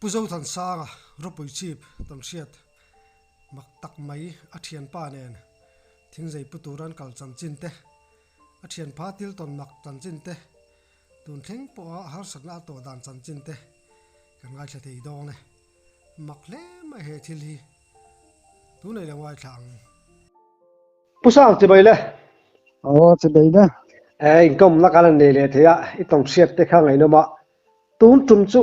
Pu Zothansanga ropui chip tawnhriat mak tak mai a thianpa nen thingzei pu tur an kal chanchin te, a thianpha til tawn mak chanchin te, tun thleng pawha harsatna a tawh dan chanchin te kan ngaithla thei dawn e. Mak hle mai he thil hi tunei lo ngaithla ang. Pu Sang chibai le. Aw chibai le. E inkawmna kan han nei leh thei a, i tawnhriat te kha ngaihnawm a, tun tum chu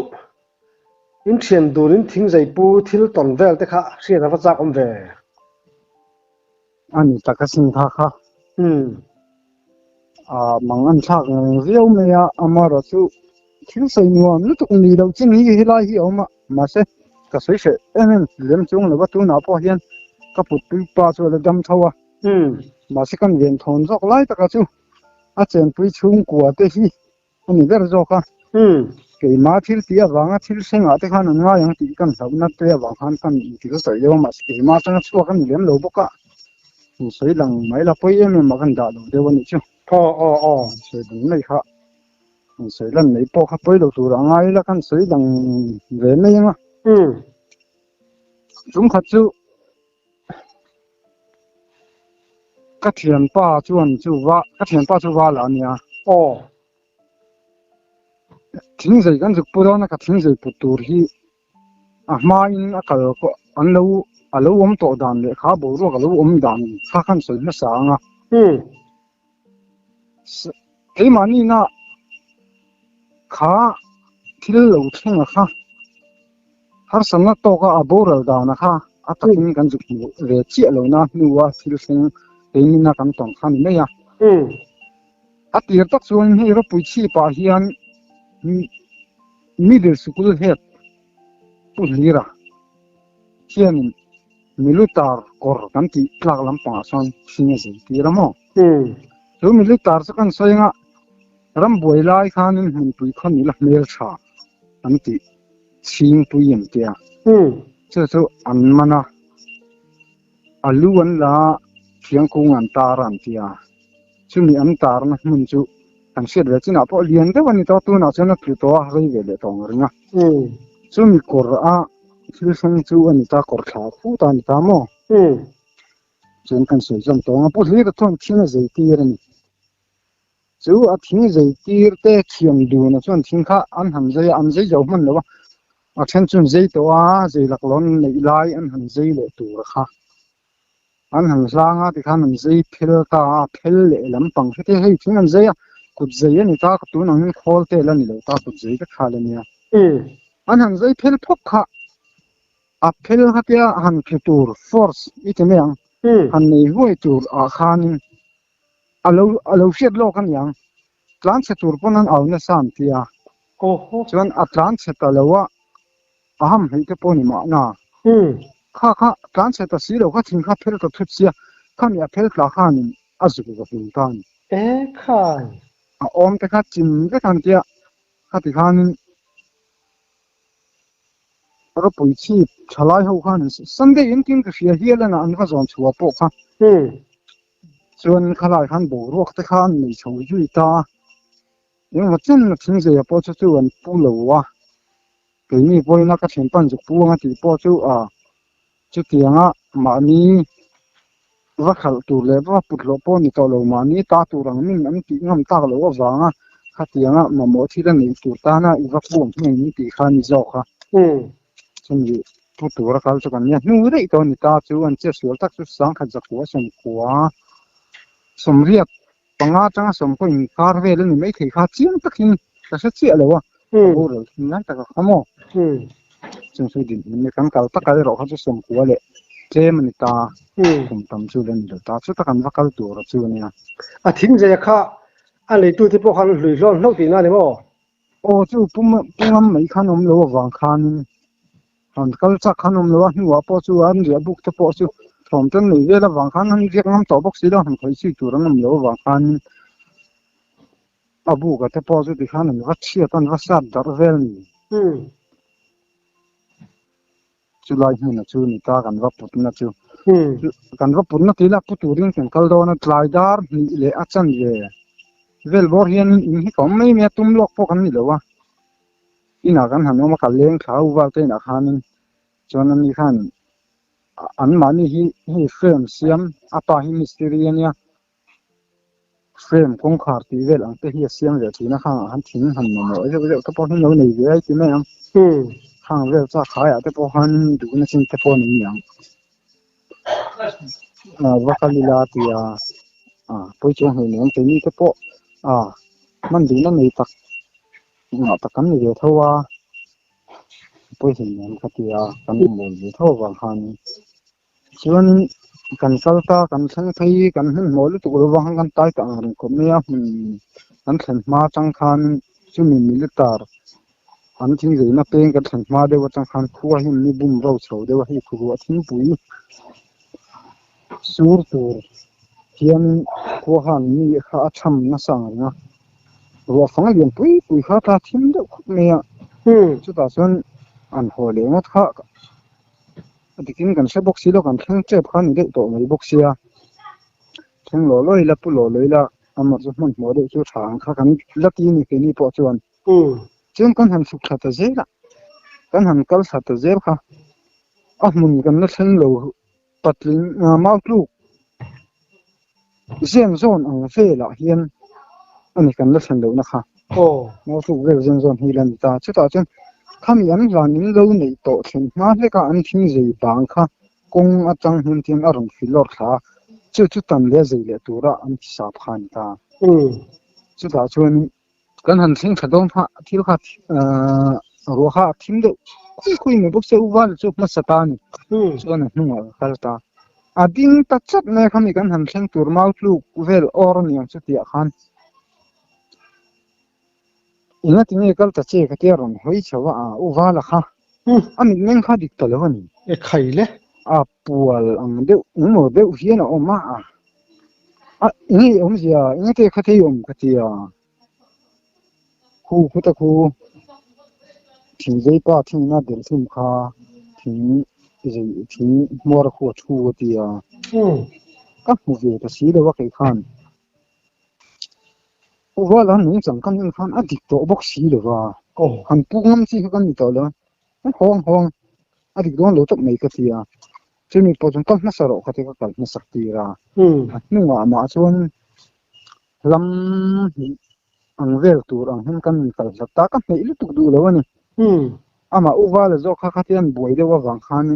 In thian dun in thingzei pu thil tawn vel te kha hriat a va chak awm ve. A ni tak asin kha kha. Umm. A mang an thlak ngang viau mai a, amaherawh chu thil sawi nuam lutuk ni lo chin hi helai hi a awm a, mahse ka sawi hreh em em lem chuang lo va, tunah pawh hian ka putpui pa chu a la dam tho a, mahse kan ven thawn zawk lai taka chu a chenpui chhungkua te hi A ni ber zawk a. Keimah thil tih avanga thil hrengah te khan an ngai ang tih kan hlauhna te avang khan kan inti ka sawi deuh a, mahse keimah atanga chhuak a ni lem lo bawk a, in sawi lang mai la pawi em em ah kan dah lo deuh a nih chu. Aw aw aw. In sawi lang mai kha, in sawi lan mai pawh kha pawi lo tur a ngai ila kan sawi lang ve mai ang a. Chungkhat chu. Ka thianpa chuan chu va ka thianpa chu val a nia. Aw. Thingzei kan zuk pu dawn a ka thingzei put tur hi a hmain a kal pawh an lo a lo awm tawh dan leh kha boruak a lo awm dan kha khan sawi hmasa ang a. Keimahni na kha thil lo thleng a kha harsatna tawka a boral dan a kha a takin kan zuk hmuh ve chiah lo na hnua thil thleng keimina kan tawn kha ni mai a. A tir tak chuan hei ropui chhipah hian middle sikul head Pu Hlira hianin Milutar kawr kan tih tlak lampangah chuan thing a zir tir a maw? Chu milutar chu kan sawi anga rambuai lai khanin hmunpui khaw nila hmeltha an tih chhingpui an tia. Chu chu an man a, a lu an la a, thiangkung an tar a an tia. Chumi an tarna hmun chu kan hriat ve chinah pawh lian deuh a ni tawh a, tunah chuan a tlu tawh a, rei ve leh tawh ang ring a. Chumi kawr a thil thleng chu a ni ta, kawr thla phut a ni ta maw? Chuan kan sawi zawm tawh ang a, Pu Hlira chuan thing a zei tir a ni. Chu a thing zei tir te thiam duna chuan thing kha an han zei a, an zei zo hman lo a, a then chuan zei tawh a, zei laklawh an neih lai an han zei leh tur kha. An han hlang a tikhan an zei phel ta a, phel leh lampang hre te hei thing an zei a, kut zei a ni ta ka tun angin khawl tel a ni lo ta kut zei vek kha la nia. An han zei phel phawk kha a phel kha tia han tlu tur force i ti mai ang, han nei huai tur ah khanin a lo a lo hriat lawk a niang, tlan chhe tur pawn an au nasa an ti a, chuan a tlan chhe ta lo a, a ham hleih te pawh a ni mahna. Kha kha tlan chhe ta si lo kha thing kha phel ta thut sia, khami a phel tla khanin a zuk va hlum ta a ni. E khai! A awm te kha chim vek an tia, khati khanin ropui chhip thalai ho khan Sunday engtin ka hria hial a an va zawn chhuah pawh kha. Chuan khalai khan boruak te kha an nei chho zui ta a. Engemaw chen a thingzei pawh chu chu an pu lo a, keini pawhin a ka thianpan zuk pu anga tih pawh chu a chutianga mahni va khalh tur leh va put hlawh pawh ni tawh lo mahni ta tur ang min an tih ngam tak loh avanga khatianga mamawh thil a neih tur tana i va pu ang hming min tih kha a ni zawk a. Chumi pu tura kal chu kan nia hnu daih tawh a ni ta chu an che sual tak chu sangkhat zakua sawmkua sawmriat Panga atanga sawmkaw inkar vel a ni mai thei kha chiang takin ka hre chiah lo a, ka boral thin lai tak a kha maw? Chung chu dinhmun ni kan kal tak a erawh kha chu sawmkua leh tlem a ni ta, kum tam chu la ni lo ta, chuta kan va kal tur a chu a nia. A thingzei kha a neitute pawh khan hlui hlawn hlauh tihna a ni maw? Aw chu pu ngam mai khan awm lo avang khanin han kal chak khan awm lo a, hnuah pawh chu an riah buk te pawh chu thawm ten nei vel avang khan an riak ngam tawh bawk si lo, han khawih chhui tur an awm lo avang khanin a buk a te pawh chu tikhan an va chhiat a, an va sat darh vel a ni. Chulai hmuna chu ni ta kan va putna chu. Kan va putna tih lah pu turin kan kal dawn a, tlai dar hnih leh a chanve vel bawr hian in hi ka awm mai mai a, tum lawk pawh kan ni lo a. Inah kan han awm a, ka leng thla u val te inah khanin chuan ani khan anmahni hi hei frame siam a pa hi mistiri ania frame kawngkhar tih vel ang te hi a siam ve thin a khangah khan thing han mamawh zeuh zeuh te pawh hi lo nei ve ai ti mai ang khang vel chak haiah te pawh khan duhna chin te pawh a nei ang va kal ila tia pawi chuang hleinem ang keini te pawh hman duhna nei tak Engah tak kan ni ve tho a, pawi hlim ka ti a, kan awm ve tho avang khanin. Chuanin kan kal ta, kan thleng phei, kan hmanhmawh lutuk lo vang khan kan tai ta ang reng khawp mai a, hmun kan thlen hma atang khanin chumi militar an thingzeina peng kan thlen hma deuh atang khan khua hi an ni bum ro chho deuh a, hei khuruah thingpui sur tur hianin khua khan mi kha a cham nasa ang reng a. Ruah fang lian pui pui kha tla thim deuh khawp mai a, chutah chuan an haw leh ngawt kha a dikin kan hre bawk si lo, kan thleng tep kha a ni deuh tawh mai bawk sia, thleng lawh lawih ila pu lawh lawih ila amah chu hmanhmawh deuh chu tha ang kha kan la ti a ni keini pawh chuan. Chuan kan han chhuk thla ta zel a, kan han kal thla ta zel kha a hmun kan la thleng lo Patling Mautluk zen zawn ang velah hian a ni kan la thlen lohna kha. Mautluk vel zen zawn hi la ni ta. Chutah chuan khami an hlan in lo neih tawh thlen hma hleka an thing zei bang kha kawng atang hian tian a rawn fil lawr thla a, chu chu tan leh zei leh tura an ti sap kha a ni ta. Chutah chuan Kan han thleng tha dawn kha thil kha ruah kha a thim deuh khui khui mai bawk sia u val chu hmasa ta a ni chuan a hnungah ka kal ta a ding ta chat mai a khami kan han thleng tur mau tluk vel awr a ni ang chu tih ah khan eng a tinge kal ta che ka tia rawn hawi chho a u vala kha a mitmeng kha dik ta lo a ni e khai le a pual ang deuh engmaw deuh hian a awm a a eng nge awmzia eng nge te kha thei awm ka tia Khu khuta khu thingzei pa thingna del thum kha thing zei thing hmuar khu a thu a ti a, ka hmu ve ta si lo a kei khan. U Vala nungchang kan en khan a dik tawh bawk si lo va, han puk ngam chi kha kan ni tawh lo a, hawng hawng a dik dawn lo tawp mai ka ti a, chumi pawh chuan kal hmasa rawh kha ti ka kal hmasak tir a, a hnungah mah chuan Lam hnih ang vel tur ang hian kan inkal hlat ta, ka hneih lutuk duh lo a ni. Amah U Vala zawk kha khatian buai deuh avang khan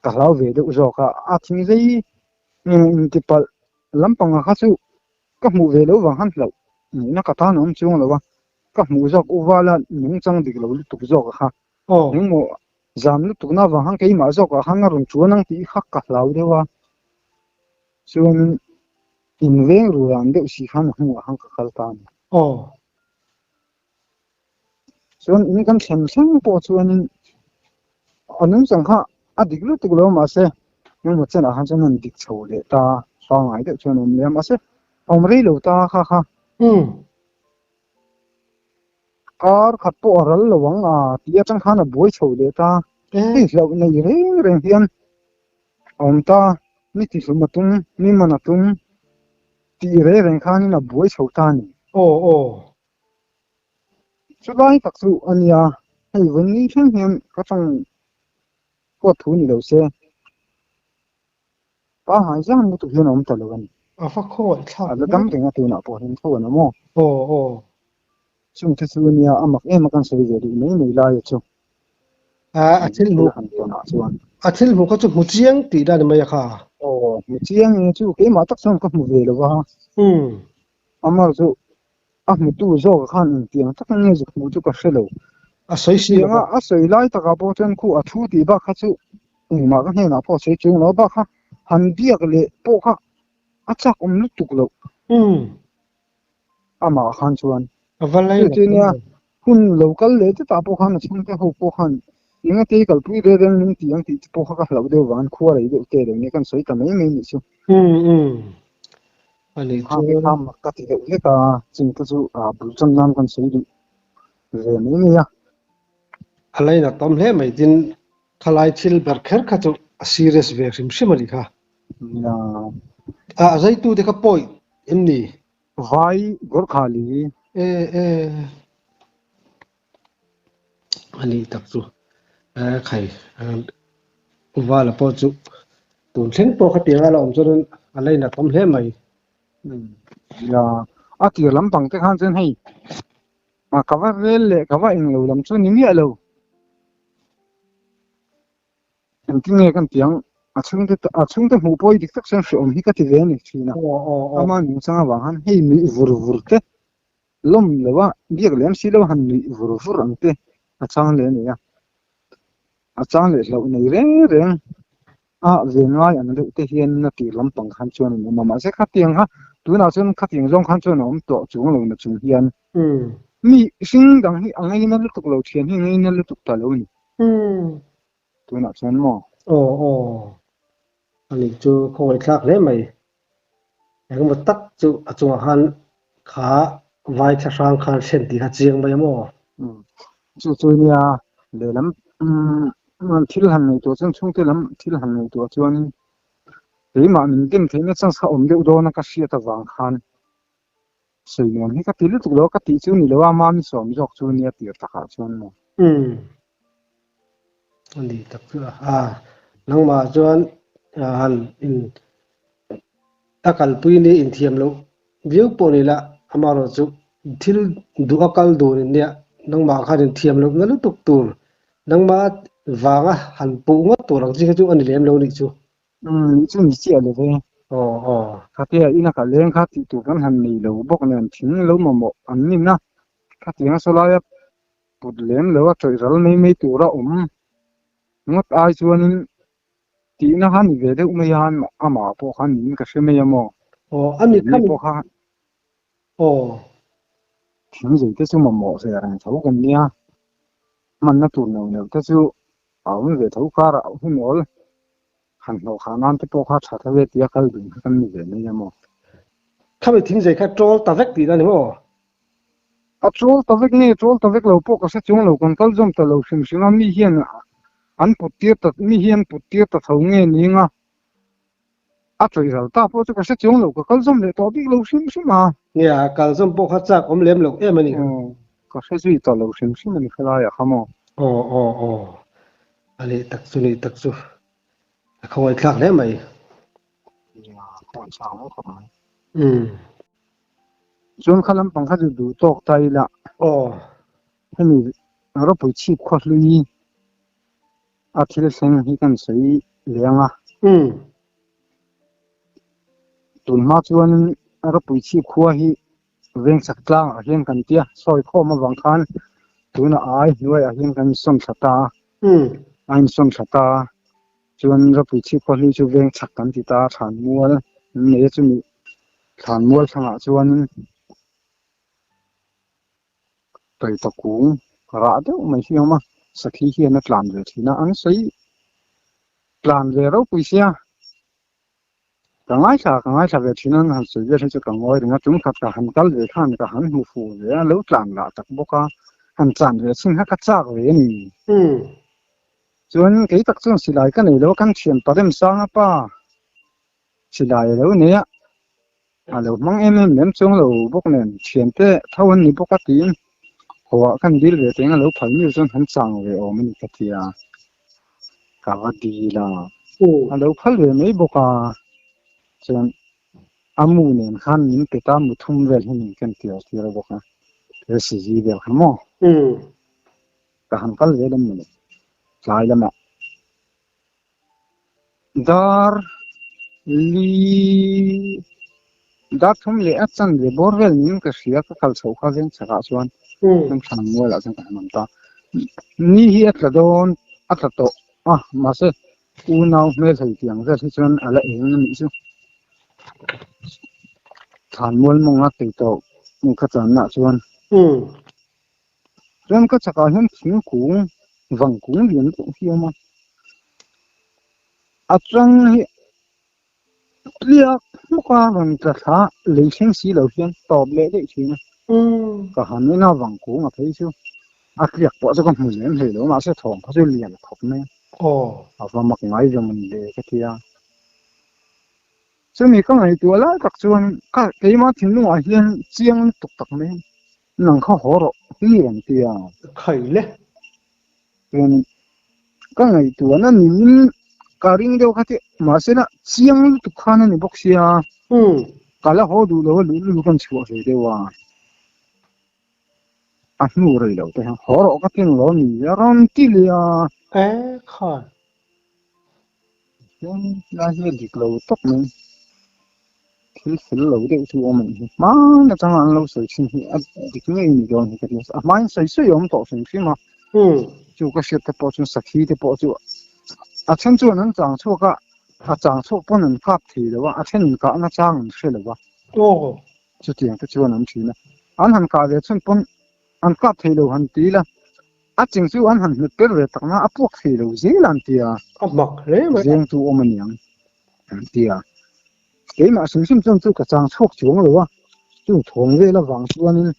ka hlau ve deuh zawk a, a thingzei intipalh lampanga kha chu ka hmuh ve loh vang khan hlauh nihna ka tan a awm chuang lo a, ka hmuh zawk U Vala nungchang dik lo lutuk zawk a kha. Engmaw zam lutuk na avang khan keimah zawkah khan a rawn chuan ang tih kha ka hlau deuh a, chuanin Inveng ru ran deuh si khan a hnungah khan ka kal ta a ni. Aw. Chuan in kan thlen thleng pawh chuanin a nungchang kha a dik lutuk lo mahse engemaw chenah khan chuan an dik chho leh ta pangngai deuh chuan a awm leh a mahse a awm rei lo ta kha kha. Umm. Kar khat pawh a ral lo ang a tih atang khan a buai chho leh ta. Hei hlauh nei reng reng hian a awm ta, mi tihlum a tum, mi man a tum tih reng reng khanin a buai chho ta a ni. Aw aw. Chulai tak chu a nia, hei vawiin thleng hian ka tawng huat thu ni lo se. Pangngai zan lutuk hian a awm ta lo a ni. A va khawngaih thlak A la dam reng a tunah pawh hian tho an awm aw. Aw aw. Chungte chu nia a mak em a kan sawi ve duh mai mai lai a chu. A thil hmu han tawnah chuan. A thil hmu kha chu hmu chiang tih dan mai a kha. Aw hmu chiang e chu keimah tak chuan ka hmu ve lo va. Umm. Amar chu a hmutu zawk khan engtiang tak nge zuk hmuh chu ka hre lo. A sawi si lo. A sawi lai takah pawh chuan khu a thu tih bak kha chu engmah ka hnenah pawh a sawi chuang lo bak kha han biak leh pawh kha a chak awm lutuk loh. Amah khan chuan. A va lai Chu nia hun lo kal leh chetah pawh khan a chhungte ho pawh khan eng ate kalpui rel reng min ti ang tih te pawh kha ka hlauh deuh vang khua rei deuh te lo nia kan sawi ta mai mai nih chu. A nih chuan. Kha mak ka ti deuh hlek a, chungte chu bul tan nan kan sawi duh ve mai mai a. A lainat tam hle mai tin khalai thil ber kher kha chu a serious ve hrim hrim a nih kha. Nia. A zaitu te kha pawi em ni? Vai Gorkhali. E e. A nih tak chu khai Vala pawh chu tun thleng pawh khatiang a la awm chuan a lainat awm hle mai. Ya, a tir lampang te khan chuan hei ka va rel leh ka va englo lam chu ni miah lo. Engtin nge kan tiang a chhungte a chhungte hmuh pawh hi dik tak chuan hrehawm hi ka ti ve a ni thin a. Ama nungchang avang khan hei nuih vur vur te lawm lo a biak lem si lo han nuih vur vur ang te a chang leh a ni a. A chang leh hlauh nei reng reng a ve ngai ang deuh te hian a tir lampang khan chuan an awm a mahse khatiang kha tunah chuan khatiang zawng khan chuan a awm tawh chuang lo na chung hian mi hring dang hi a ngaina lutuk lo thian hi a ngaina lutuk ta lo a ni. Tunah chuan maw? Aw aw, ani chu khawngaih thlak hle mai. Engemaw tak chu a chungah khan kha vai thla hrang khan thlen tih kha chiang mai a maw? Chu chu nia lehlam thil han ngaihtuah chuan chhungte lam thil han ngaihtuah chuan keimah min dem theihna chance kha awm deuh dawn a ka hriat avang khan Sawi nuam hi ka ti lutuk lo a, ka tih chu ni lo a, mami sawm zawk chu nia tir takah chuan maw? Umm. A ni tak chu a, a nangmah chuan han in a kalpui ni inthiam loh viau pawh ni la, amaherawh chu thil duh a kal dun in nia nangmah khan inthiam loh na lutuk tur, nangmah vanga han puh ngawt tur ang chi kha chu a ni lem lo nih chu. Umm chu ni chiah lo ve. Aw aw. Khatia ina ka leng kha tih tur kan han nei lo bawk nen thing lo mamawh an nin a, khatiang sawlaia put lem lo a tawih ral mai mai tura awm ngawt ai chuanin tihna kha ni ve deuh mai a, amah pawh kha niin ka hre mai a maw. Aw a ni kha pawh kha. Aw. Thing zei te chu mamawh ve reng tho kan nia, hmanna tur neuh neuh te chu A awm ve tho karah hun awl han hlawh khah nan te pawh kha tha tho e tia kal dun kha kan ni ve mai a maw? Khami thingzei kha ṭawl ta vek tihna ni maw? A ṭawl ta vek nge ṭawl ta vek lo pawh ka hre chuang lo, kan kal zawm ta lo hrim hrim a, mi hian an put tir ta mi hi an put tir ta tho nge ning a, a ṭawih ral ta pawh chu ka hre chuang lo, ka kal zawm leh tawh bik lo hrim hrim a. Nia, kal zawm pawh kha chak awm lem loh em a ni. Aw, ka hre zui ta lo hrim hrim a ni khelaiah kha maw? Aw, aw, aw, a leh tak chu nih tak chu a khawngaihthlak hle mai. Nia, a khawngaihthlak hle khawp mai. Umm. Chuan kha lampang kha chu duh tawk ta ila. Aw. Hemi ropui chhip khaw hlui a thil thleng hi kan sawi leng a. Umm. Tun hma chuan ropui chhip khua hi vengchak tlangah hian kan tia sawi khawm avang khan tunah a ai hnuaiah hian kan insawn thla ta a. Umm. A insawn thla ta a. Chuan ropui chhip khaw hlui chu vengchak kan ti ta a, thlanmual an nei a chumi thlanmual thlangah chuanin Tawita kung rah deuh mai hi a awm a, sakhi hian a tlan ve thin a, an sawi tlan ve ropui sia. Ka ngaithla ka ngaithla ve thin a, an han sawi vel hi chu ka ngawi reng a, tum khat ka han kal ve khan ka han hmu fu ve a, lo tlan lah tak bawk a, han tlan ve chhin kha ka chak ve a ni. Chuan kei tak chuan silai ka nei lo a, kan thian Paremsanga pa silai a lo nei a. A lo hmang em em lem chuang lo bawk nen thiante tho an ni bawk a tiin haw ah kan dil ve teng a lo phal miu chuan han chang ve awm a ni ka ti a, ka va dil a, a lo phal ve mai bawk a, chuan a mu nen khan min pe ta mu thum vel hi min ken tir tir bawk a, recipe vel kha maw ka han kal ve lem mawni tlai lamah. Dar li dar thum leh a chan ve bawr vel niin ka hria ka kal chhoh kha veng chhakah chuan kan thlan mualah chuan ka han awm ta. Ni hi a tla dawn a tla tawh a mahse unau hmel hei tiang vel hi chuan a la eng a nih chu. Thlan mual mawnga tei tawh ka channa chuan. Chuan ka chakah hian thingkung vangkung lian deuh hi a awm a, a chang hi tliak hmawk a rawn tla thla lei thleng si lo hian tawp leh daih thin a, ka han en a vangkung a phei chu a tliak pawh chu ka hmu lem hlei lo mahse thawm kha chu lian khawp mai a, a va mak ngai zawng a ni le ka ti a. Chumi ka ngaihtuah lai tak chuan ka keimah thinlungah hian chiang lutuk tak mai. Nang kha haw rawh hi an ti a. Khai le. Chuan ka ngaihtuahna niin ka ring deuh kha chu mahse la chiang lutuk khan a ni bawk sia ka la haw duh lo a luhlul kan chhuah ve deuh a a hnu rei lo te hian haw rawh ka ti ang lo a ni a rawn ti leh a. E khan. Chuan lai hi a dik lo tawp mai. Thil fel lo deuh chu awm ang hi. Hmaan atanga an lo sawi thin hi a dik ngei ni dawn hi ka ti a. A hmain sawi sawi a awm tawh hrim hrim a. Chu ka hriat te pawh chuan sakhi te pawh chu a then chuan an chang chhuak a, a chang chhuak pawn an kap thei lo a, a then inkahna chang an hre lo a. Chutiang te chuan an thin a. An han kah ve chhun pawn an kap thei lo han ti ila. A ching chu an han hmet per ve tak na a puak thei lo zel an ti a. A mak hle mai. Zeng chu awm a niang an ti a. Keimah hrim hrim chuan chu ka chang chhuak chuang lo a, chung thawng vel avang chuanin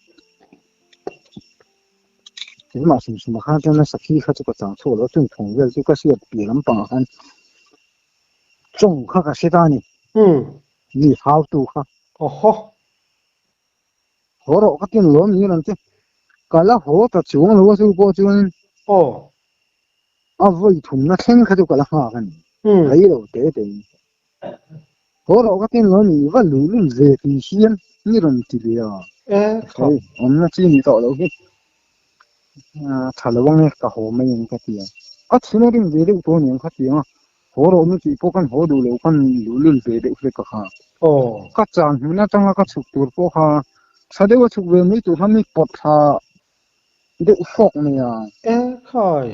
keimah hrim hrim ah khan chuan a sakhi kha chu ka chang chhuak lo a, chung thawng vel chu ka hriat piah lampangah khan tawng kha ka hre ta a ni. Mi hautu kha. Awhaw. Haw rawh ka tin lawm niin an ti. Ka la haw ta chuang lo a chu pawh chuan Aw. A vawi thumna thleng kha chu ka la nghak a ni. Rei lo te te in. Haw rawh ka tin lawm i va luh lul ve tih hian ni rawn ti leh a. E kha. Hei awmna chi ni tawh lo hi. Tha lo ang e ka haw mai ang ka ti a. A thin a rim ve deuh tawh aniang kha tiang a. Haw rawh nu tih pawh kan haw duh lo kan luhlul ve deuh hlek a kha. Ka chan hmun atanga ka chhuk tur pawh kha tha deuh a chhuk ve mai tur kha mi pawt thla deuh fawk mai a. E khai.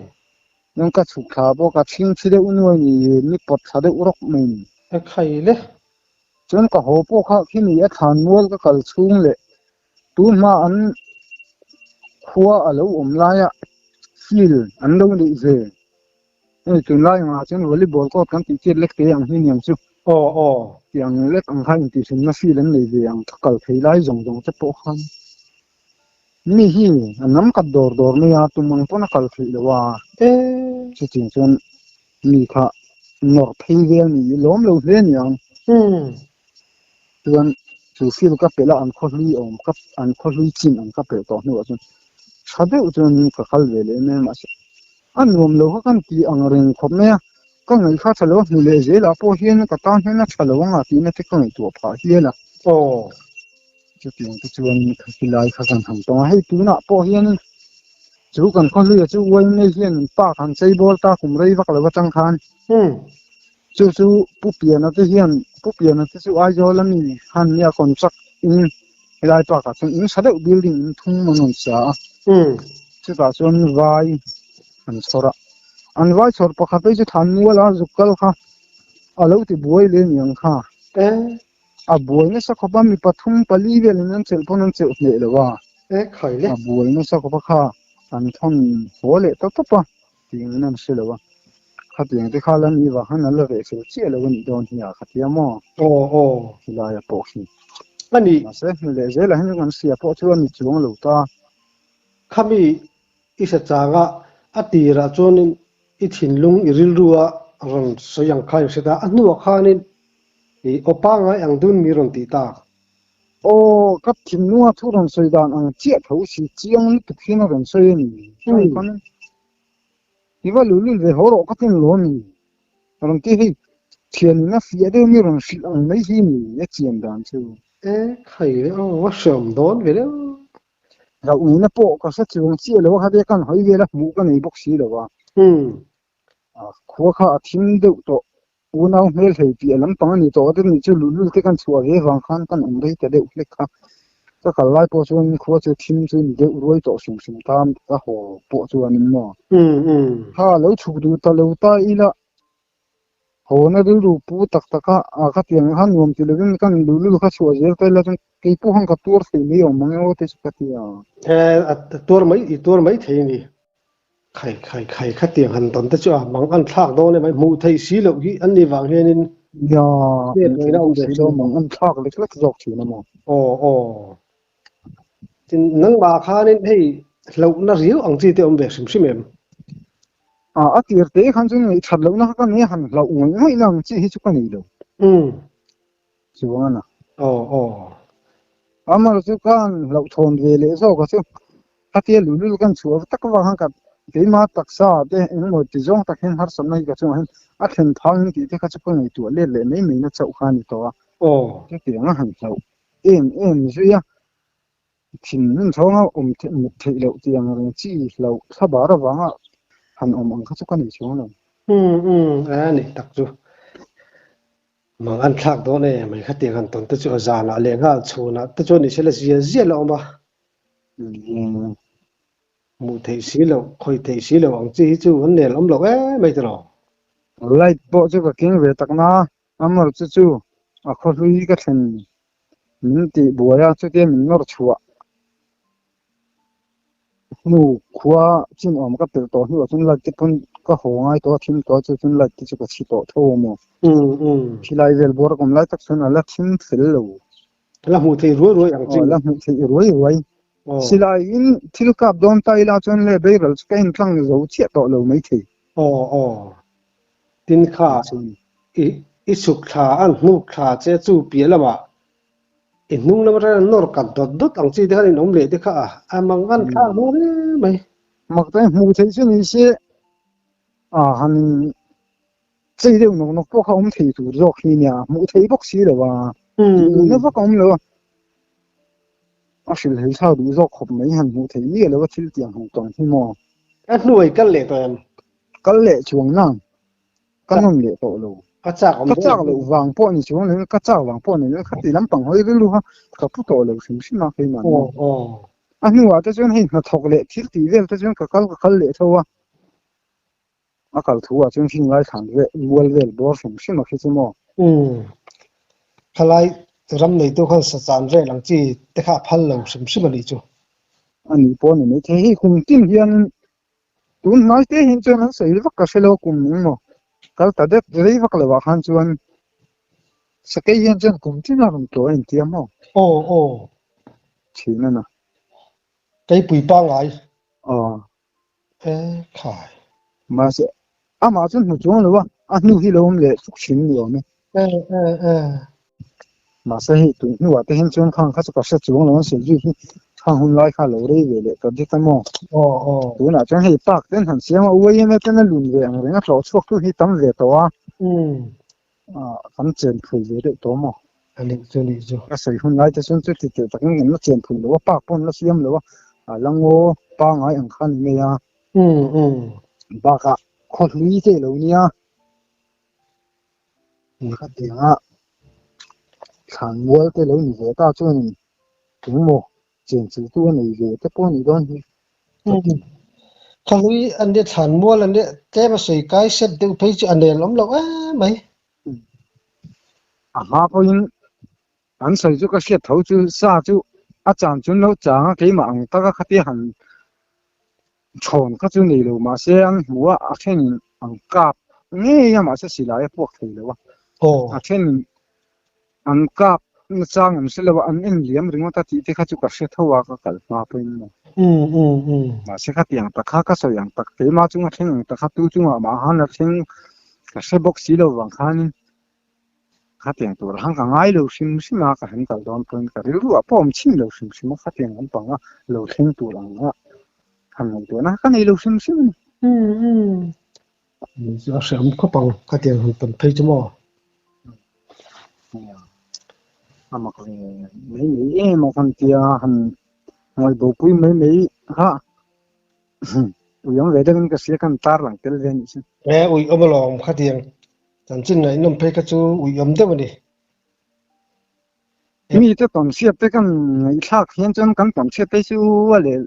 Nang ka chhuk thla pawh ka chhing thi deuh nuai ni mi pawt thla deuh rawk mai ni. E khai le. Chuan ka haw pawh kha khimi a thlan mual ka kal chhung leh tun hma an khua a lo awm laia field an lo neih ve. Hei tunlai angah chuan volleyball court kan tih chiat lek te ang hi niang chu. Aw aw. Tih ang lek ang kha intihhlimna field an nei ve ang ka kal thei lai zawng zawng te pawh khan mi hi a nam kat dawr dawr mai a, tum ang pawn a kal theih loh a. Chutiang chuan mi kha nawrh phei vel ni i lawm lo hle niang. Chuan chu field ka pelh a an khaw hlui awm ka an khaw hlui chin ang ka pelh tawh hnuah chuan tha deuh chuan ka kal ve leh mai a mahse A nuam lo kha kan ti ang reng khawp mai a, ka ngaih kha tha lo a hmu leh zelah pawh hian ka tan hian a tha lo anga tihna te ka ngaihtuah phah hial a. Aw. Chutiang te chuan khi lai kha kan han tawng a, hei tunah pawh hian chu kan khawhluia chu YMA hian park han chei bawl ta kum rei vak lo atang khan. Chu chu Pu Piana te hian Pu Piana te chu Aizawl ami khan nia contract in helai park ah chuan in tha deuh building in thum an rawn sa a. Chutah chuan vai an chhawr a, an vai chhawr pakhat phei chu Thanmual a zuk kal kha a lo ti buai leh aniang kha. A buai nasa khawp a, mi pathum pali velin an chelh pawn an chelh hneh lo a. A buai nasa khawp a kha an thawn haw leh tawp tawp a. Tiang in an hre lo a, khatiang te kha la ni vang khan an la reh fel chiah lo a nih dawn hi a, khatia maw? Aw aw. Helai a pawh khi. A ni. Mahse hmu leh zelah hian kan hria pawh chu a ni chuang lo ta. Khami i hre changa a tirah chuanin i thinlung i rilru a rawn sawi ang kha in hre ta, a hnuah khanin i aw pangngai ang dun mi rawn tih tak. Aw, ka thinlunga thu rawn sawi dan ang chiah tho si chiang lutuk hian a rawn sawi a ni. Chuan khan i va luhlul ve haw rawh ka tin lo a ni. Rawn ti hei thianin a fiah deuh mi rawn hrilh ang mai hi ni a chian dan chu. E khai le aw, va hreawm dawn ve deuh. Rauhngina pawh ka hre chuang chiah lo a, khatia kan hawi vel a hmuh ka nei bawk si lo a. Khua kha a thim deuh tawh. Unau hmel hlei piah lampang a ni tawh a, ni chu luhlul te kan chhuah ve vang khan kan awm rei ta deuh hlek kha. Ka kal lai pawh chuan khua chu thim chu ni deuh ruai tawh hrim hrim tan ka haw pawh chuanin maw. Kha lo chhuk duh ta lo ta ila haw na rilru pu tak tak a, a khatiang khan nuam ti lovin kan luhlul kha chhuah zel ta ila chuan kei pawh khan ka tuar thei mai awm ang emaw te chu ka ti a. A tuar mai i tuar mai thei a ni. Khai khai khai khatiang han tawn te chu a mang an thlak dawn em ai hmuh theih si loh hi an ni vang hianin Nia, hmuh theih bawk si lo mang an thlak lek lek zawk thin a maw? Aw aw. Tin nangmah khanin hei hlauhna riau ang chi te awm ve hrim hrim em? A a tir te khan chuan ngaihthat lohna kha ka nei a, han hlauh ngawih ngawih na ang chi hi chu ka nei lo. Chuan a. Aw aw. Amar chu khan hlauhthawn ve leh zawk a chu. Khatia luhlul kan chhuah tak avang khan ka. Keimah taksa te engemaw ti zawng tak hian harsatna hi ka chungah hian a thlen phangin tih te kha chu ka ngaihtuah let leh mai mai na chauh kha a ni tawh a. Chutiang a han hlauh em em zui a, thinrim chhawng a awm mut theih loh tih ang reng chi hlauh thla bar avanga han awm ang kha chu ka nei chuang lo. Umm umm a nih tak chu. Mang an thlak dawn e mai khatiang han tawn te chu a zanah leh nghal chhunah te chuan ni se la zia zia la awm a. Hmuh theih si loh, khawih theih si loh ang chi hi chu an nel awm loh em mai tiraw? Light pawh chu ka keng ve tak na, Amar chu chu a khaw hlui ka thlen min tih buai a, chutia min nawr chhuah hnu khua chin awm ka pelh tawh hnuah chuan light te pawn ka haw ngai tawh a, thim tawh a chu chuan light te chu ka chhi tawh tho a maw? Khilai vel bawr a kawm lai tak chuan a la thim fel lo. La hmuh theih ruai ruai ang chi. La hmuh theih ruai ruai. Silai in thil kap dawn ta ila chuan le beiral chu ka intlang zo chiah tawh lo mai thei. Aw aw. Tin kha i i chhuk thla an hnuk thla che chu piah lamah i hnung lam atangin an nawr kat dawt dawt ang chi te khan in awm leh te kha a a mang an thlak dawn em mai. Mak te hmuh theih chu ni se a han Chei deuh nawk nawk pawh kha awm thei tur zawk hi nia, hmuh theih bawk si lo a, tihna vak a awm lo a, a hrilh hei thlak duh zawk khawp mai han hmuh theih miah lo a thil tiang hmuh tawng hi maw. A hnuai kal leh tawh em? Kal leh chuang nang, ka nawm leh tawh lo. Ka chak awm Ka chak loh vang pawh ni chuang lo, ka chak vang pawh ni lo, khati lampang hawi rilru kha ka pu tawh lo hrim hrim a keimah ni. A hnuah te chuan hei hnathawk leh thil tih vel te chuan ka kal ka kal leh tho a. A kal thu ah chuan hring lai thlan ve mual vel bawr hrim hrim a khi chu maw? Umm. Khalai ram neitu khan sa chan vel ang chi te kha a phal lo hrim hrim a nih chu. A nih pawh a ni mai thei. Hei kum tin hian tun hnai te hian chuan an sawi vak ka hre lo kum engmaw kal ta deuh rei vak lo ah khan chuan sakei hian chuan kum tin a rawn tlawh a intia maw? Aw aw. Thin a na. Keipui pangngai. Aw. E khai. Mahse, amah chuan hmu chuang lo a, a hnu hi lo awm leh chuk thin ni awm e. E e e. Mahse hei tun hnuah te hian chuan khang kha chu ka hre chuang lo an sawi zui hi khang hun lai kha lo rei ve leh ta dik a maw. Aw aw. Tunah chuan hei park ten han siam a, UIMA ten a lun ve ang reng a tlawh chhuak tu hi tam ve tawh a. Umm. Kan chen phui ve deuh tawh maw. A nih chu nih chu. Ka sawi hun lai te chuan chuti teh takin kan la chen phui lo a, park pawh an la siam lo a, a la ngaw pangai ang kha a ni mai a. Umm umm. Bakah khaw hlui te lo nia. Khatianga thlan mual te lo ni ve ta chuanin engmaw chenchiltu a nei ve te pawh a nih dawn hi. Khaw hlui an nia thlan mual an nia tlem a sawi kai set deuh phei chu a nel awm loh em mai. A hma pawhin an sawi chu ka hriat tho chu sa chu a chan chun lo chang a keimah ang taka khatia han chhawn kha chu nei lo mahse an hmu a a then an kap ngei a mahse silai a puak thei lo a a then An kap nachang an hre lo a, an en liam ringawt a tih te kha chu ka hre tho a, ka kal hma pawhin maw. Mahse khatiang tak kha ka sawi ang tak, keimah chunga thleng ang tak kha tu chungah mah khan a thleng ka hre bawk si lo vang khanin khatiang tur khan ka ngai lo hrim hrim a, ka han kal dawn pawhin ka rilru ah pawh awm chhin lo hrim hrim a, khatiang lampang a lo thleng tur ang a han ngaihtuahna ka nei lo hrim hrim a ni. A hreawm khawp ang khatiang han tawn phei chu maw? A mak ve mai mai em a khan tia han ngawi bopui mai mai kha ui awm ve deuhin ka hria khan tar lang tel ve anih chu. E ui awm alawm khatiang chanchin ngaihnawm phei kha chu ui awm deuh a ni. Mi te tawnhriat te kan ngaihthlak hian chuan kan tawnhriat te chu a leh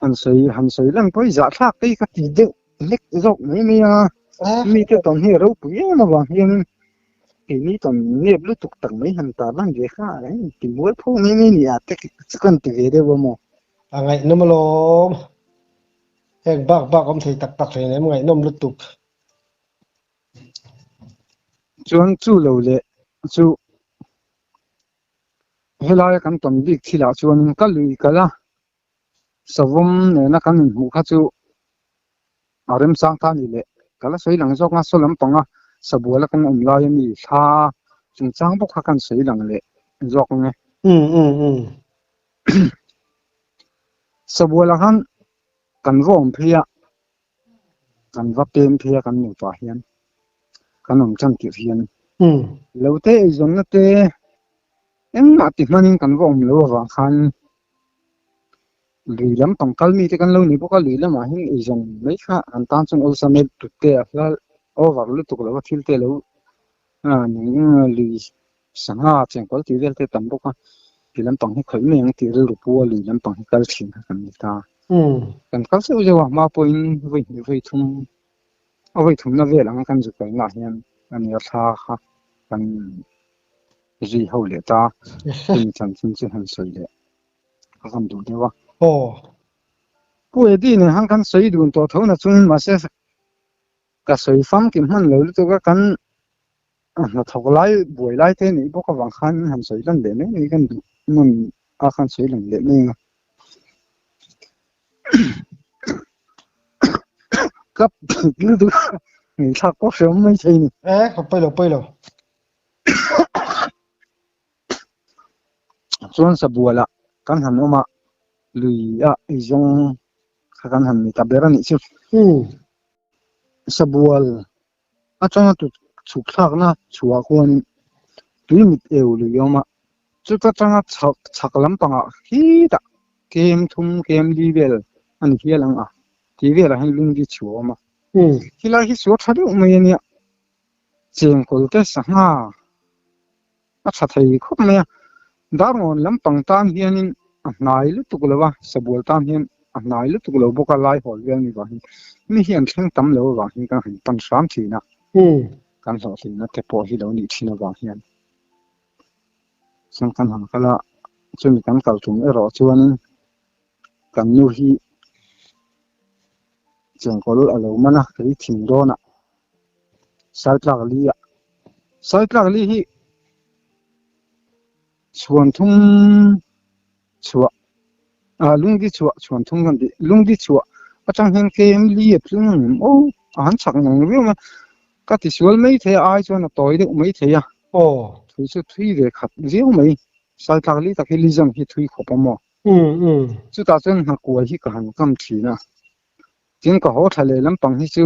Han sawi han sawi lang pawh i zahthlak te hi ka ti deuh hlek zawk mai mai a, mite tawn hi a ropui em avang hian keini tawn nep lutuk tak mai han tar lan ve kha a inti mual pho mai mai ni a te chu ka inti ve deuh a maw. A ngaihnawm alawm, heng bak bak awm thei tak tak hleinem ngaihnawm lutuk. Chuan chu lo leh chu. Helaia kan tawn bik thilah chuanin ka lui kal a, savawm nena kan inhmuh kha chu a remchang ta a ni leh. Ka la sawi lang zawk a, saw lampanga sabuala kan awm laia mi thla chungchang bawk kha kan sawi lang leh zawk ang e. Sabuala khan. Kan va awm phei a, kan va pem phei a kan nupa hian kan awm tan tirh hian lo te eizawnna te engmah ti hmanin kan va awm lo avang khan lui lampang kal mite kan lo ni bawk a, lui lamah hian eizawn mai kha kan tan chuan awlsam e tute a hla over lutuk lo a thil te lo lui sangha chengkawl tih vel te tam bawk a, ti lampang hi khawih mai ang tih rilru pu a lui lampang hi kal thin kha kan ni ta. Kan kal zeuh zeuh a, hma pawhin vawi hnih vawi thum a vawi thumna vel ang kan zu kalnaah hian a nia thla kha kan zui ho leh ta, chumi chanchin chu han sawi leh ka han duh deuh a. Pu Eddie nen khan kan sawi dun tawh tho na chuan mahse ka sawi famkim hman lo lutuk a, kan a hnathawk lai buai lai te nih bawk avang khan han sawi lan leh mai mai kan duh hmun a khan sawi lan leh mai ang a. Ka lutuk a ngaihthlak pawh hre awm mai thei a ni. E ka pawi lo pawi lo. Chuan sabualah kan han awm a, lui ah eizawng kha kan han ni ta ber a nih chu. Sabual atanga tut chhuk thlakna chhuah khuanin tui mit eu lui a awm a, chuta tanga chhak chhak lampangah khitah kem thum kem li vel a ni hial ang a tih velah hian lungdi chhuah a awm a, khilai hi sual tha deuh mai a nia, chengkawl te sangha a tha thei khawp mai a, Darngawn lampang tan hianin a hnai lutuk lo a, Sabual tan hian a hnai lutuk lo bawk a, Laihawl vel ni vang hian mi hi an thleng tam lo avang hian kan han pan hram thin a, kan hlawhtlinna te pawh hi lo nih thin avang hian chuan kan han kal a, chumi kan kal tum erawh chuanin kan nu hi chengkawl a lo man a, kei thing dawnah Saitlak li ah Saitlak li hi chhuan thum chhuah ah lungdi chhuah chhuan thum kan tih lungdi chhuah atang hian kem li a tling ang em aw a han chak ngang viau mai ka ti sual mai thei a ai chuan a tawi deuh mai thei a aw thui chu thui ve khat viau mai Saitlak li tak hi lizam hi thui khawp a maw chutah chuan hnakuai hi ka han kam thin a. Tin ka haw thla leh lampang hi chu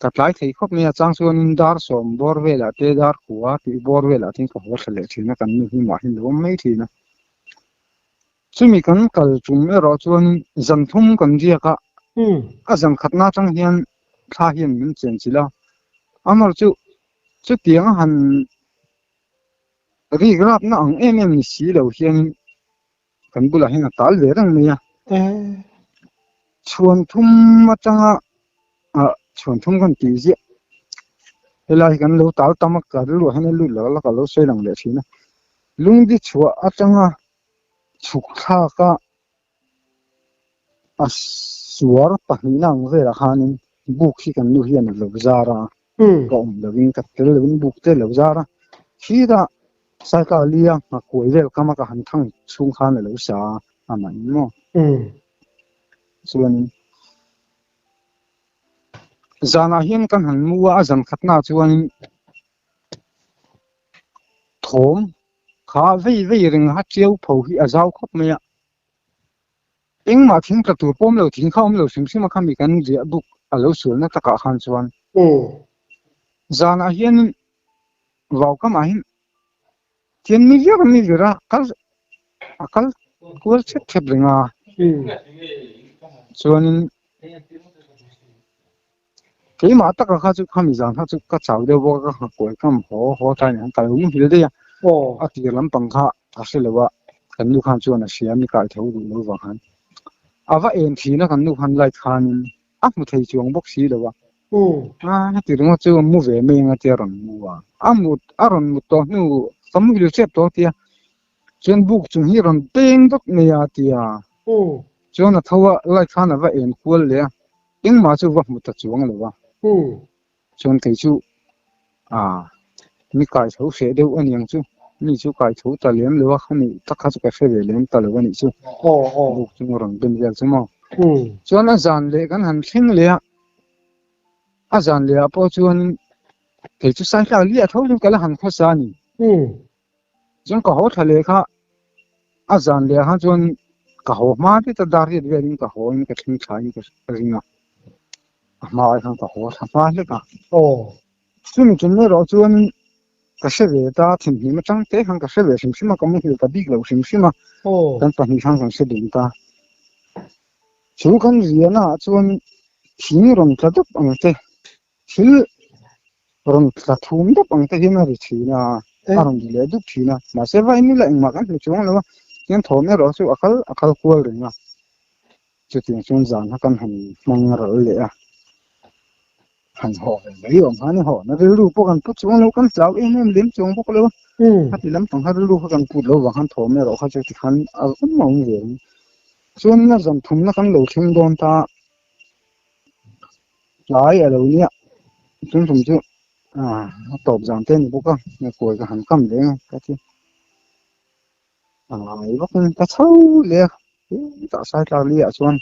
ka tlai thei khawp mai a, chang chuanin dar sawm bawr velah te dar kua tih bawr velah te ka haw thla leh thin a, kan nu hi mah hi lo awm mai thin a. Chumi kan kal tum erawh chuanin zan thum kan riak a, a zan khatna atang hian thla hian min chen chilh a, amaherawhchu chu chutiang a han rik rapna ang em em ni si lo hianin Kan bulah hian a tal ve reng mai a. Chhuan thum atanga ah chhuan thum kan tih ziah. Helai hi kan lo tal tam a, ka rilruah hian a lut lo a, ka lo sawi lang leh thin a. Lungdi chhuah atanga chhuk thlak a, a suar pahnihna ang velah khanin buk hi kan nu hian a lo zar a. Ka awm lovin ka tel lovin buk te a lo zar a. Khitah Saikah lia nghakuai vel kam a ka han thang chhung khan a lo sa a, amah in maw? Chuanin zanah hian kan han mu a, a zan khatnaah chuanin thawm kha vei vei reng a tiau pho hi a zau khawp mai a. Engmah thing tla tur pawm lo, thing kha awm lo hrim hrim a khami kan riah buk a lo sualna takah khan chuan zanah hianin vau kamah hian thian mi viau a mi vir a kal a kal kual thep thep reng a chuanin keimah taka kha chu khami zan kha chu ka chau deuh bawk a ka nghakuai kam haw haw tlai nen ka lo muhil daih a a tir lampang kha a hre lo a kan nu khan chuan a hria mi kai tho duh lo vang khan a va en thin a kan nu khan light khanin a hmu thei chuang bawk si lo a. A heti ringawt chu mu ve mai anga tia rawn mu a, a mut a rawn mut tawh hnu ka muhil hrep tawh tia chuan buk chung hi rawn peng dawt mai a tia chuan a tho a light khan a va en kual leh a engmah chu va hmu ta chuang lo a chuan kei chu a mi kai tho hreh deuh a niang chu mi chu kai tho ta lem lo a khami tak kha chu ka hre ve lem ta lo a nih chu buk chung a rawn ben vel chu maw chuan a zan leh kan han thleng leh a. A zan leh ah pawh chuan kei chu Saitla liah tho chuan ka la han khawsa a ni. Chuan ka haw thla leh kha a zan leh ah khan chuan Ka haw hma te ta dar riat velin ka haw in ka thleng thla in ka ring a. A hma ai khan ka haw thla hma hlek a. Aw. Chumi tum erawh chuan ka hre ve ta, thinhnim atang te khan ka hre ve hrim hrim a, ka muhil ta bik lo hrim hrim a. Aw. Kan pahnih khan kan hre dun ta. Chu kan riahna ah chuan thing rawn tla deuh ang te, thil rawn tla thum deuh ang te hian a ri thin a, a rawn ri leh dup thin a. Mahse vawiin nila engmah kan hmu chuang lo a, chuan thawm erawh chu a kal a kal kual reng a. Chutiang chuan zan kha kan han hmang ral leh a, han haw ve mai awm kha a ni. Haw na rilru pawh kan pu chuang lo, kan hlau em em lem chuang bawk lo a. Khati lampang kha rilru kha kan put lo vang khan thawm erawh kha chu tikhan a awm a awm ve ang. Chuan na zan thumna kan lo thleng dawn ta, tlai a lo nia, tun tum chu a tawp zan te a ni bawk a, kawi ka han kam leh ang ka ti. A ngai vakin ka chho leh a, hetah Saitlak li ah chuan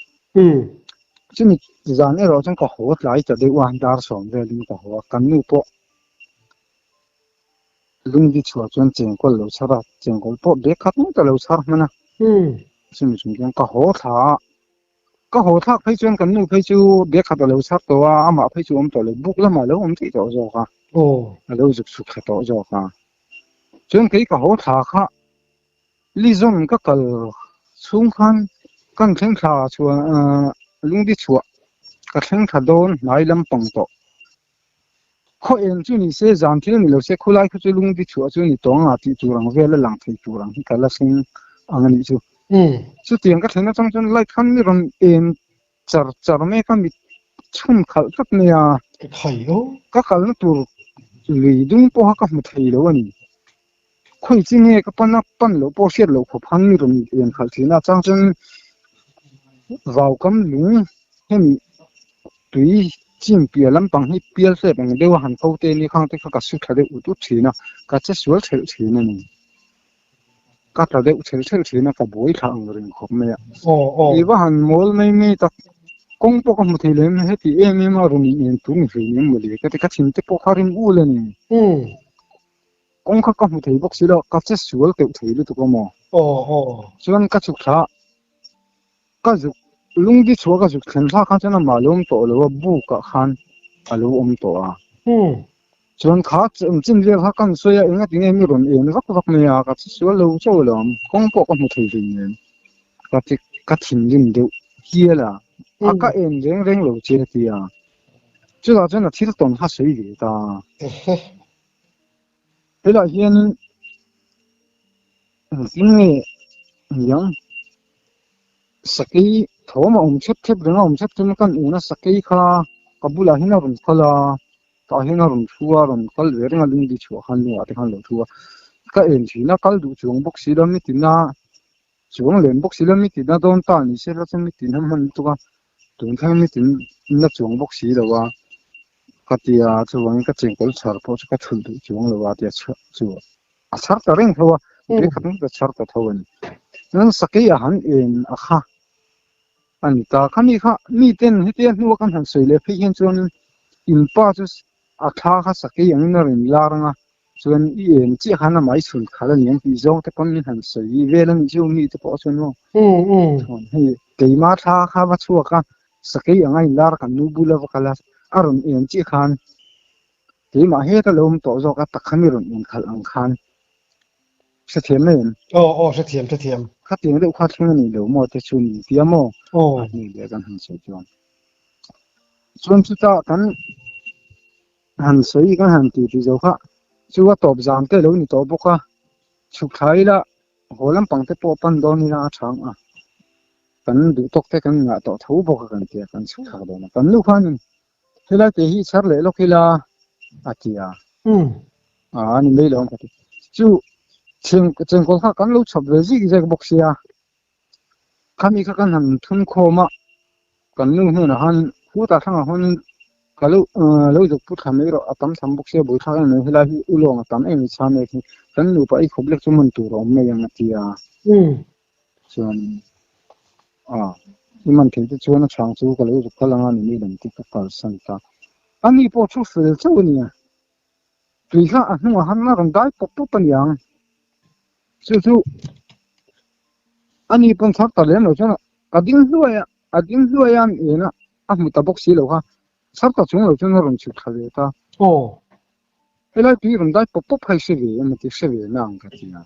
chumi zan erawh chuan ka haw tlai ta deuh a, dar sawm velin ka haw a, kan nu pawh lungdi chhuah chuan chengkawl lo chhar a, chengkawl pawh bag khat ngawt a lo chhar hman a, chumi chung chuan ka haw thla a, ka haw thlak phei chuan kan nu phei chu bag khat a lo chhar tawh a, amah phei chu awm tawh lo, buk lamah a lo awm theih tawh zawk a, a lo zuk chhuk thla tawh zawk a. Chuan kei ka haw thla kha Lizon ka kal chhung khan kan thleng thla chuan lungdi chhuah ka thleng thla dawn hnai lampang tawh. Khaw eng chu ni se zan thil ni lo se khulai kha chu lungdi chhuah chu ni tawng a tih tur ang vel a lang thei tur ang hi ka la thleng ang a nih chu. Chutiang ka thlen atang chuan light khan mi rawn en char char mai kha mit chhun khalh tlat mai a. Ka kalna tur lui dung pawha ka hmu thei lo a ni. Khawi chi nge ka pan a, pan loh pawh hriat loh khawp khan mi rawn en khalh thin a, chang chuan vaukam lung hemi tui chim piah lampang hi pial hlep ang deuh a han ko te ni khang te kha ka su tha deuh ut ut thin a, ka che sual thelh thin a ni. Ka tla deuh thelh thelh thin a, ka buai thla ang reng khawp mai a. I va han mawl mai mai tak, kawng pawh ka hmu thei lem heti em em a rawn in en tur ni hlei nem mawle ka ti, ka thin te pawh kha rim ul a ni. Kawng kha ka hmu thei bawk si lo, ka che sual keuh thei lutuk a maw? Chuan ka chhuk thla, ka zuk lungdi chhuah ka zuk thlen thlak khan chuan amah a lo awm tawh lo a, buk ah khan a lo awm tawh a. Chuan kha chin vel kha kan sawi a, engati nge mi rawn en vak vak mai a, ka che sual lo chauh lo ang, kawng pawh ka hmu thei hlei nen, ka ti ka thinrim deuh hial a, a ka en reng reng lo che a ti a, chutah chuan a thil tawn kha sawi ve ta. Helaiah hianin engtin nge niang sakei thawm a awm thep thep reng a awm thep thep a kan una sakei kha ka bulah hian a rawn kal a tah hian a rawn thu a rawn kal ve reng a lungdi chhuah khan lungah te khan a lo thu a ka en thin a kal duh chuang bawk si lo mitina chuang lem bawk si lo mitina dawn ta ni se la chuan mitin a hman lutuk a tun thleng mitin la chuang bawk si lo a. Ka ti a, chuvangin ka chengkawl chhar pawh chu ka thulh duh chuang lo a tia chu a chhar ta reng tho a, bag khat ngawt a chhar ta tho a ni. Chuan sakei a han en a kha a ni ta, khami kha miten hetia hnua kan han sawi leh phei hian chuan in pa chu a thla kha sakei angin a rawn lar ang a, chuan i en chiah khan amah i chhun khalh a ni ang tih zawng te pawn min han sawi vel a nih chu mi te pawh chuan maw chuan hei keima thla kha va chhuak a Sakei anga inlar kan nu bula va kal a, a rawn en chiah khan keimah heta lo awm tawh zawk a tak kha mi rawn en khalh ang khan hrethiam mai em? Aw aw hrethiam hrethiam. Khatiang deuh kha thleng a nih lo maw te chu min tia maw? Aw. A hnu leh kan han sawi chuan. Chuan chutah kan han sawi kan han ti ti zo kha chu a tawp zam te lo ni tawh bawk a, chhuk thla ila haw lampang te pawh pan dawn ila a tha ang a. Kan duh tawk te kan ngah tawh tho bawk a kan ti a, kan chhuk thlak dawn a. Kan nu khanin helai te hi chhar leh lawk ila a ti a. A ni mai lo ang ka ti. Chu chengkawl kha kan lo chhawp ve zik zek bawk sia. Khami kha kan han thun khawm a, kan nu hnenah khan khutah thlangah khuanin ka lo lo zuk put thla mai rawh, a tam tham bawk sia buaithlak em mai helai hi ulawng a tam em mai chham em hi kan nupa ei khawp lek chu man tur a awm mai ang a ti a. Chuan a i man thei te chuan a chhang chu ka lo zuk kal anga ni lam te ka kalsan ta. A ni pawh thu fel chauh a nia. Tui kha a hnungah khan a rawn dai pawp pawp a ni ang. Chu chu Ani pawn chhar ta lem lo chuan a ding hluai a, a ding hluai a an en a, a hmu ta bawk si lo kha. Chhar ta chung lo chuan a rawn chhuk thla ve ta. Aw. Helai tui rawn dai pawp pawp kha i hre ve em a ti, hre ve na ang ka ti a.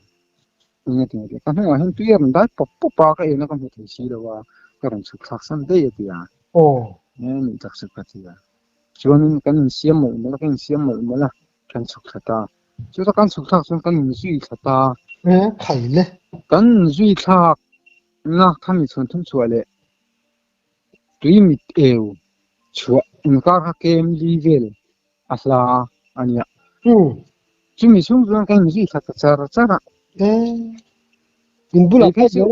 Eng a ti a ti a, ka hnungah hian tui a rawn dai pawp pawp a, ka en a ka hmu thei si lo a, ka rawn chhuk thlak san daih a ti a. Aw. E nih tak chu ka ti a. Chuanin kan insiam mawlh mawlh a, ka insiam mawlh mawlh a, kan chhuk thla ta. Chuta kan chhuk thlak chuan kan inzui thla ta. E khai le. Kan inzui thlak na khami chhuan thum chhuah leh tui mit eu chhuah inkar kha kem li vel a hla a nia. Chumi chhung chuan kan inzui thla ta char char a. E in bulah phei chu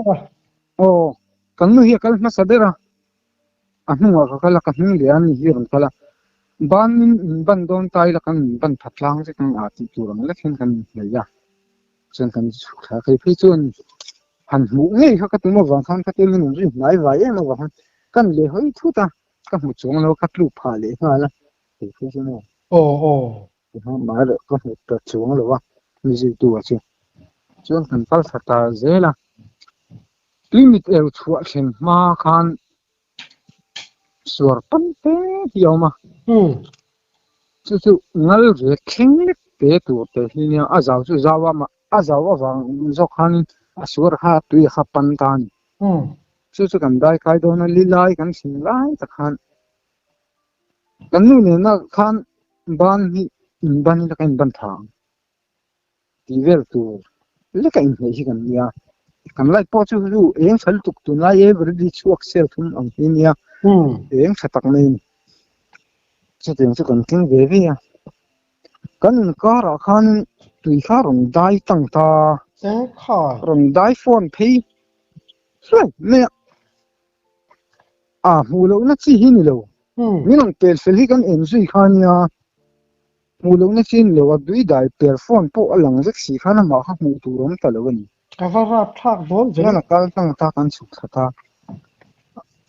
aw kan nu hi a kal hmasa ber a. A hnungah ka kal a, ka hnung leh a ni hi a rawn kal a. Banin in ban dawn ta ila kan in ban tha tlang vek ang a tih tur ang lek hian kan inhnaih a. Chuan kan chhuk thla a, kei phei chuan han hmuh ngei kha ka tum avang khan khatia min rawn rin hnai vai em avang khan ka ni leh hawi thut a, ka hmu chuang lo a, ka tluk phah leh nghal a, kei phei chuan aw. Aw aw. Tihian mah erawh ka hmu ta chuang lo a, mi zirtu ah chu. Chuan kan kal thla ta zel a. Tui mit eu chhuah thlen hma khan suar tam te hi a awm a. Chu chu ngal ve thleng lek te tur te hi nia, a zau chu zau a mah a zau avang zawk khanin a suar kha tui a kha pan ta a ni. Chu chu kan dai kai dawn a, li lai kan thlen lai tak khan kan nu nena khan ban hi inban ila kan inban tha ang. Tih vel tur leka inhneih hi kan nia. Kan light pawh chu chu eng tha lutuk tunlai everyday chhuak sel thum ang hi nia. Eng tha tak mai a ni. Chutiang chu kan keng ve ve a. Kan inkarah khan tui kha rawn dai tang ta. Rawn dai phone phei hluai mai a. A hmuh lohna chi hi ni lo. Min rawn pel fel hi kan en zui kha nia. Hmuh lohna chi a ni lo a, tui dai per phone pawh a lang vek si khan amah kha hmuh tur awm ta lo a ni. Ka va rap thlak dawn ve. Chuan a kal tlang ta kan chhuk thla ta.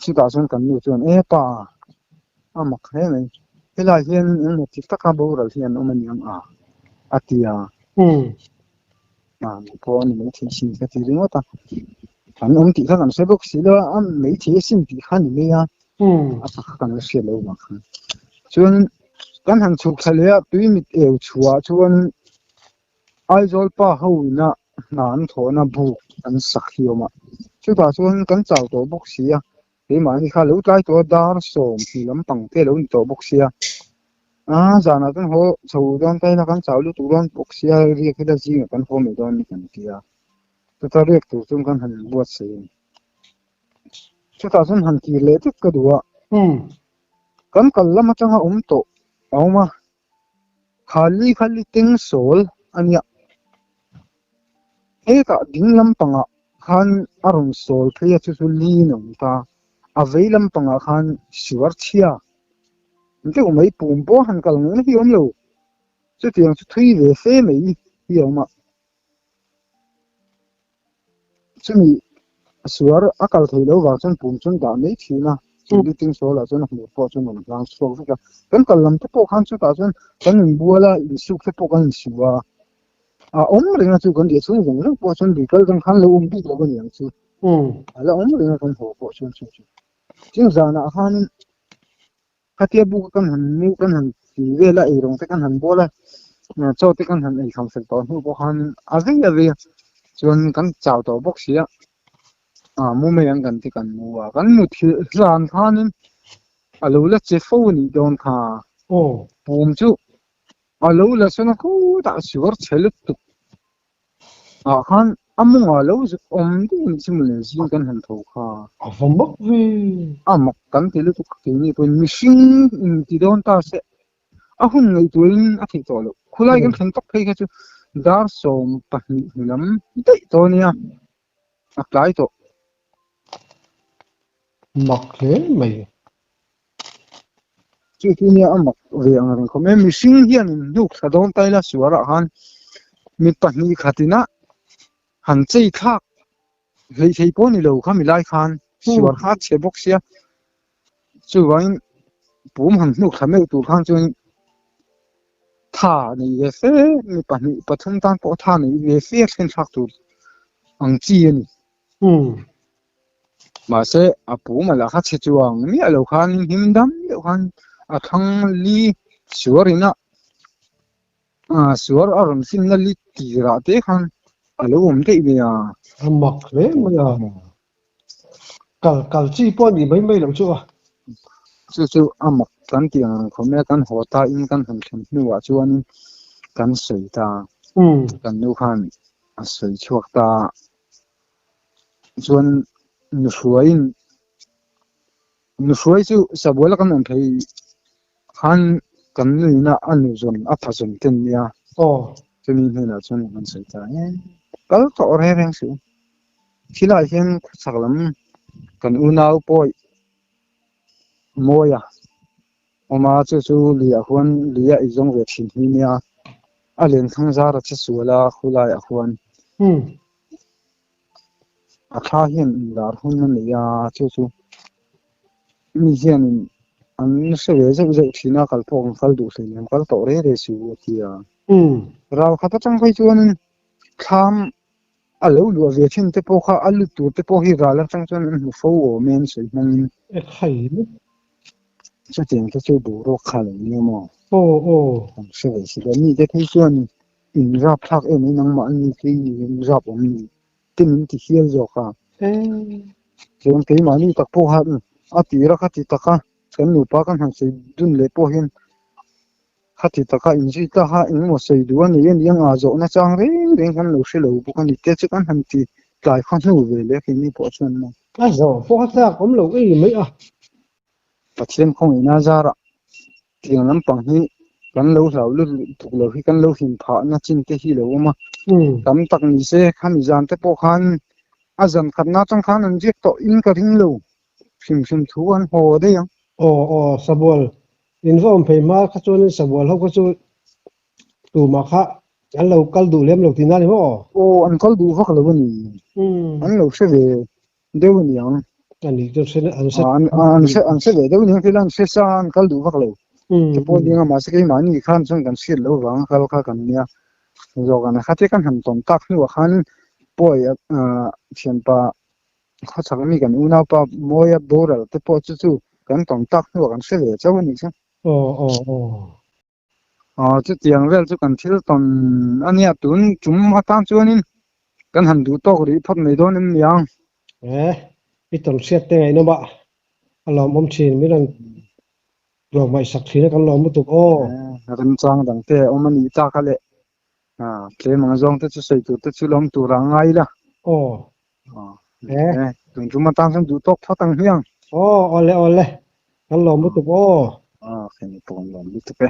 Chutah chuan kan nu chuan, E pa, a mak hle mai. Helai hian engmaw ti taka boral hi an awm a ni ang a, a ti a. Mahni pawh a ni maithei sin ka ti ringawt a. An awm tih kha kan hre bawk si lo a, a maithei asin tih kha a ni mai a, a tha kha kan la hriat lo vang khan. Chuan kan han chhuk thla leh a, tui mit eu chhuah chuan Aizawl pa ho ina hna an thawhna buk an sak hi a awm a. Chutah chuan kan chau tawh bawk si a, Keimahni kha lo tlai tawh a, dar 20 lampang te a lo ni tawh bawk sia. A zanah chuan haw chho dawn ta ila kan chau lutuk dawn bawk sia, riak ila zingah kan haw mai dawn a ni kan ti a. Chuta riak tur chuan kan han buatsaih a ni. Chutah chuan han kir leh tlat ka duh a. Kan kal lam atanga awm tawh a awm a, Khali khali teng sawl a nia. Hetah ding lampangah khan a rawn sawl phei a chu chu lin a awm ta. A vei lampangah khan suar chhia deuh mai pum pawh a han kal ngaihna hi a awm lo. Chutiang chu thui ve fe mai hi a awm a. Chumi suar a kal thei lo vang chuan pum chuan dah mai thin a, chu meeting sawl ah chuan a hmur pawh chuan rawn hlang chhuak vek a. Kan kal lam te pawh khan chutah chuan kan inbual a, insuk te pawh kan insu a, a awm reng a chu kan riah chhung zawng zawng pawh chuan lui kal dang khan lo awm bik lo a ni ang chu. A la awm reng a kan haw pawh chuan chu chu. Chung zanah khanin Khatia buk a kan han mu kan han ti vel a, eirawng te kan han bawl a, chaw te kan han ei kham fel tawh hnu pawh khan a vei a vei a, chuan kan chau tawh bawk si a, ah mu mai ang kan ti kan mu a, kan mut hrilh hlan khanin a lo la che fo a nih dawn kha, pum chu a lo la sawn a khutah suar chhe lutuk. Ah khan a mawngah lo zuk awm deuh ang chu mawle zing kan han tho kha. A va mak ve. A mak kan ti lutuk kha keini pawhin mihring in ti dawn ta se a hun ngaihtuahin a theih tawh loh. Khulai kan thlen tawk phei kha chu dar 12 hnu lam daih tawh a nia, a tlai tawh. Mak hle mai. Chu chu nia a mak ve ang reng khawp mai. Mihring hian in hnuk thla dawn ta ila suarah khan mi pahnih khatina han chei thlak hleihthei pawh a ni lo kha mi lai khan suar kha a chhe bawk sia. Chuvangin pum han hnuk thla meuh tur khan chuan tha nei ve fe mi pahnih pathum tan pawh tha nei ve fe a thlen thlak tur ang chi a ni. Mahse a pu mala kha chhe chuang miah lo khan him dam deuh khan a thlang li suar ina suar a rawn finna li tirah te khan a lo awm daih mai a. A mak hle mai a. Kal kal chi pawh a nih mai mai loh chu a. Chu chu a mak kan tih ang reng khawm e, kan haw ta in kan han thlen hnuah chuanin kan sawi ta, kan nu khan a sawi chhuak ta chuan nuhruaiin nuhruai chu sabual a kan awm phei khan kan nuina a nu zawn a pha zawn ten nia chumi hnenah chuan an sawi ta e kal tawh reng reng suh thilai hian khawchhak lam kan unau pawi mawia awma chu chu lui ah khuan lui a izawng ve thin hi nia a lenthang zar a che sual a khulaiah khuan A thla hian inlar hun a nei a, chu chu mi hianin an hre ve zeuh zeuh thin a, kal pawh kan kal duh hlei nen kal tawh rei rei su a ti a. Ral khat atang phei chuanin thlam a lo luah ve thin te pawh kha a lut tur te pawh hi ral atang chuan an hmu fo awm e an sawi hmangin. Chutiang te chu boruak kha a lo nia maw? Kan hre ve si lo. Mite phei chuan In rap thlak em mai nangmah an ni phei ni in rap awm ni te min ti hial zawk a. Chuan keimahni tak pawh khan a tir a khati taka kan nupa kan han sawi dun leh pawh hian khati taka inzui ta kha engemaw sawi duh a nei a ni anga zawhna chang reng reng kan lo hre lo bawk a ni te chu kan han ti tlai khaw hnu ve leh keini pawh chuan maw. A zawh pawh a tlak awm lo ei mai a. Pathian khawngaihna zarah tiang lampang hi kan lo hlau lut tuk lo hi kan lo hlim phah na chin te hi lo awm a, tam tak ni se khami zan te pawh khan a zan khatna atang khan an riak tawh in ka ring lo hrim hrim thu an haw daih ang. Aw aw Sabual in va awm phei hma kha chuanin Sabual ho kha chu tumah kha an lo kal duh lem lo tihna a ni maw? Aw an kal duh vak lo a ni, an lo hre ve deuh a ni ang. A nih chu hre an hre an hre an hre ve deuh ni thil an hre sa an kal duh vak lo. Te pawh ding a mahse keimahni khan chuan kan hriat loh vang a kal kha kan nia. Zawk an kha te kan han tawn tak hnuah khan pawi thianpa khawchhak mi kan unaupa Mawia boral te pawh chu chu kan tawn tak hnuah kan hre ve chauh a nih chu. Aw aw aw. Aw chutiang vel chu kan thil tawn a nia tun tum atan chuanin kan han duh tawk rih phawt mai dawn em niang. E, i tawn hriat te ngaihnawm a, a lawmawm thin min rawn tlawmngaihsak thin a kan lawm lutuk aw. E, remchang dang te a awm a nih tak a leh tlem ang zawng te chu sawi tur te chu lawm tur a ngai ila. Aw. E, tun tum atan chuan duh tawk phawt ang hmiang. Aw, awle awle, kan lawm lutuk aw. Aw, khen i pawh an lawm lutuk e.